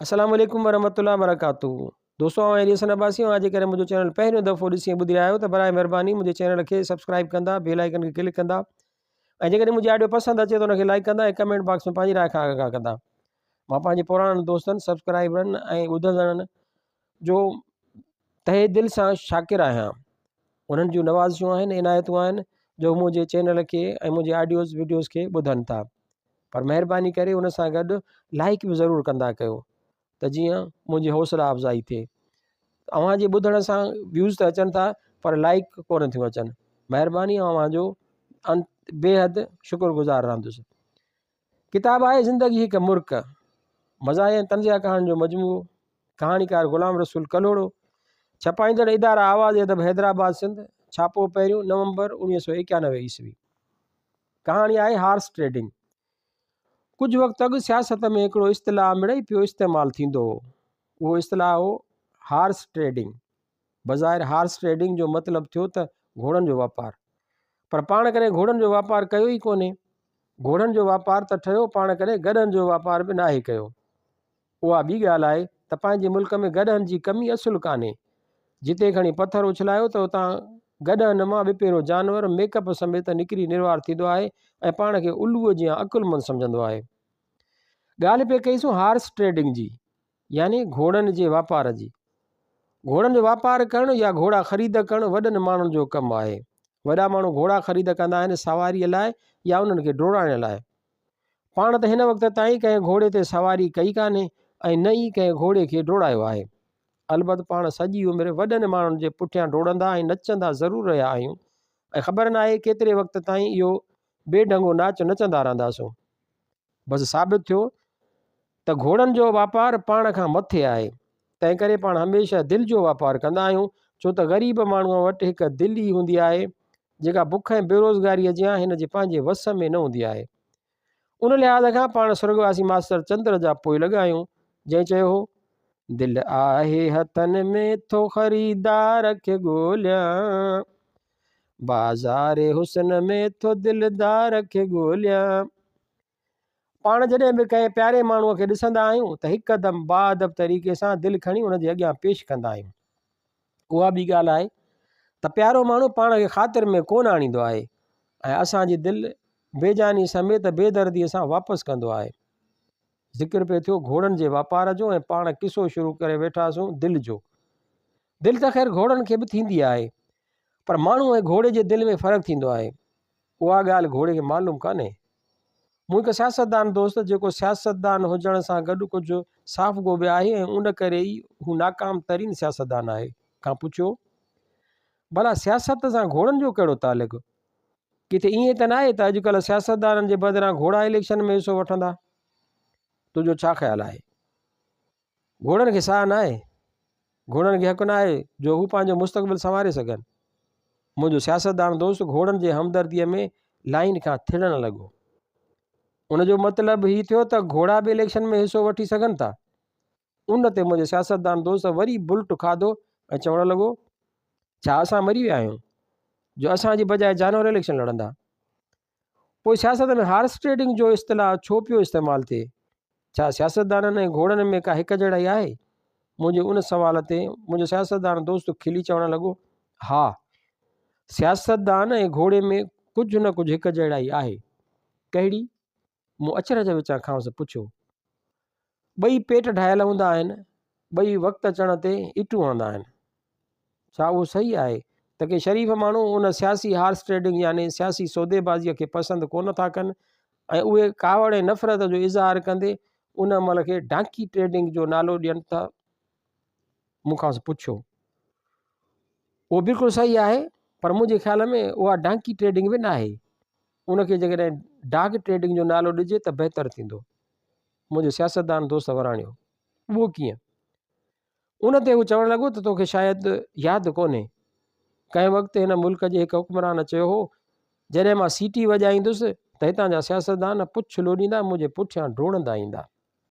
السلام عليڪم ورحمة الله وبرڪاته دوستو آئون علي حسن عباسي اوهان جيڪڏهن منهنجو چينل پهريون دفعو ڏسي ۽ ٻڌي رهيا آهيو ته برائي مهرباني منهنجي چينل کي سبسڪرائب ڪندا بيل آئيڪن کي ڪلڪ ڪندا ۽ جيڪڏهن منهنجي آڊيو پسند اچي ته ان کي لائڪ ڪندا ۽ ڪمينٽ باڪس ۾ پنهنجي راء کان آگاهه ڪندا. مان پنهنجي پراڻن دوستن سبسڪرائبرن ۽ ٻڌندڙن جو تهه دل سان شاڪر آهيان انهن جون نوازشون آهن عنايتون آهن جو منهنجي چينل کي ۽ منهنجي آڊيوز وڊيوز کي ٻڌن ٿا پر مهرباني ڪري ان سان گڏ لائڪ به ضرور ڪندا ڪيو ته جيئن منهنجي حوصلا افزائي ٿئي. اوهان جي ٻڌڻ سان ويوز ته اچن ٿا پر لائيڪ ڪونه ٿيون اچن. مهرباني اوهان جو بيحد شڪر گذار رهندس. ڪتاب آهي زندگي هڪ مرڪ مزاحيه ۽ طنزيه ڪهاڻين جو مجموعو. ڪهاڻيڪار غلام رسول ڪلهوڙو. ڇپائيندڙ اداره آواز ادب حيدرآباد سنڌ. ڇاپو پهريون نومبر 1991 عيسوي. ڪهاڻي آهي هارس ٽريڊنگ. ڪجهه وقت اڳ سياست ۾ هڪڙو اصطلاح مڙئي پيو استعمال ٿيندو هو. اهو اصطلاح هو هارس ٽريڊنگ. بظاهر هارس ٽريڊنگ جو مطلب ٿيو ته گهوڙن جو واپار. پر پاڻ ڪڏهن گهوڙن جو واپار ڪيو ئي ڪونهي. گهوڙن جو واپار ته ٺهيو پاڻ ڪڏهن گڏهن جو واپار به ناهي ڪيو. اها ٻي ڳالهه آهي ته پنهنجي ملڪ ۾ گڏهن جي ڪمي اصل ڪانهي. جتي کڻي پٿر اڇلايو ته اتان گڏهه نما ٻپيرو جانور ميڪ اپ سميت نڪري نروار ٿيندو آهي ۽ پاڻ کي الوء جيان عقلمند سمجهندو آهي. ڳالهه پئي ڪئيسون هارس ٽريڊنگ جي يعني گهوڙن جي واپار جي. گهوڙن جو واپار ڪرڻ يا گهوڙا خريد ڪرڻ وڏن ماڻهن جو ڪم آهي. وڏا ماڻهو گهوڙا خريد ڪندا آهن سواريء لاء يا انهن کي ڊوڙائڻ لاء. پاڻ ته هن وقت تائين ڪنهن گهوڙي تي سواري ڪئي ڪانهي ۽ نه ئي ڪنهن گهوڙي کي ڊوڙايو آهي. البت پاڻ سڄي عمر وڏن ماڻهن جي پٺيان ڊوڙندا ۽ نچندا ضرور رهيا آهيون ۽ خبر ناهي ڪيتري وقت تائين اهو بي ڍنگو ناچ نچندا رهنداسون. بس ثابت ٿيو ته گهوڙن جو واپار پاڻ کان مٿي آهي، تنهنڪري پاڻ هميشه دل جو واپار ڪندا آهيون، ڇو ته غريب ماڻهوء وٽ هڪ دل ئي هوندي آهي، جيڪا بک ۽ بيروزگاريء جيان هن جي پنهنجي وس ۾ نه هوندي آهي. ان لحاظ کان پاڻ سرڳواسي ماستر چندر جا پوئلڳ آهيون، جنهن چيو هو، دل آهي هٿن ۾ ٿو خريدار کي ڳوليان، بازار حسن ۾ ٿو دلدار کي ڳوليان. پاڻ جڏهن به ڪنهن پياري ماڻهوء کي ڏسندا آهيون ته هڪدم باادب طريقي سان دل کڻي ان جي اڳيان پيش ڪندا آهيون. اها ٻي ڳالهه آهي ته پيارو ماڻهو پاڻ کي خاطر ۾ ڪونه آڻيندو آهي ۽ اسان جي دل بيجاني سميت بي درديء سان واپس ڪندو آهي. ذڪر پئي ٿيو گهوڙن جي واپار جو ۽ پاڻ قصو شروع ڪري ويٺاسون دل جو. دل ته خير گهوڙن کي به ٿيندي آهي پر ماڻهو ۽ گهوڙي جي دل ۾ فرق ٿيندو آهي. اها ڳالهه گهوڙي کي معلوم ڪانهي. مون هڪ سياستدان دوست جيڪو سياستدان هجڻ سان گڏ ڪجهه صاف گو به آهي ۽ ان ڪري ئي هو ناڪام ترين سياستدان آهي، کان پڇيو، ڀلا سياست سان گهوڙن جو ڪهڙو تعلق؟ ڪٿي ائين ته ناهي ته اڄڪلهه سياستدانن جي بدران گهوڙا اليڪشن ۾ حصو وٺندا؟ تنهنجو ڇا خيال آهي؟ گهوڙن کي ساهه ناهي؟ گهوڙن کي حق ناهي جو هو پنهنجو مستقبل سنواري سگهن؟ منهنجو سياستدان دوست گهوڙن جي همدرديء ۾ لائين کان ٿڙڻ لڳو. ان جو مطلب هي ٿيو ته گهوڙا به اليڪشن ۾ حصو وٺي سگهن ٿا. ان تي منهنجي سياستدان دوست وري بلٽ کاڌو ۽ چوڻ لڳو، ڇا اسان مري ويا آهيون جو اسان جي بجاء جانور اليڪشن لڙندا؟ پوء سياست ۾ هارس ٽريڊنگ جو اصطلاح ڇو پيو استعمال ٿئي؟ ڇا سياستدانن ۽ گهوڙن ۾ ڪا هڪ جهڙائي آهي؟ منهنجي ان سوال تي منهنجو سياستدان دوست کلي چوڻ لڳو، ها، سياستدان ۽ گهوڙي ۾ ڪجهه نه ڪجهه هڪ جهڙائي آهي. ڪهڙي؟ مون اچرج وچان کانئس پڇيو. ٻئي پيٽ ڍايل هوندا آهن، ٻئي وقت اچڻ تي اٽون هڻندا آهن. ڇا اهو صحيح آهي ته ڪي شريف ماڻهو ان سياسي هارس ٽريڊنگ يعني سياسي سوديبازيء کي پسند ڪونه ٿا ڪن ۽ اهي ڪاوڙ ۽ نفرت جو اظهار ڪندي ان عمل کي ڊانڪي ٽريڊنگ جو نالو ڏين ٿا؟ مون کانئس پڇيو. اهو بلڪل صحيح آهي پر منهنجي خيال ۾ اها ڊانڪي ٽريڊنگ به ناهي. ان کي جيڪڏهن ڊاگ ٽريڊنگ جو نالو ڏجي ته بهتر ٿيندو. منهنجي سياستدان دوست وراڻيو. اهو ڪيئن؟ ان تي هو چوڻ لڳو ته توکي شايد ياد ڪونهي، ڪنهن وقت هن ملڪ جي هڪ حڪمران چيو هو، جڏهن مان سيٽي وڄائيندس ته هتان جا سياستدان پڇ لوڏيندا منهنجي پٺيان ڊوڙندا ايندا.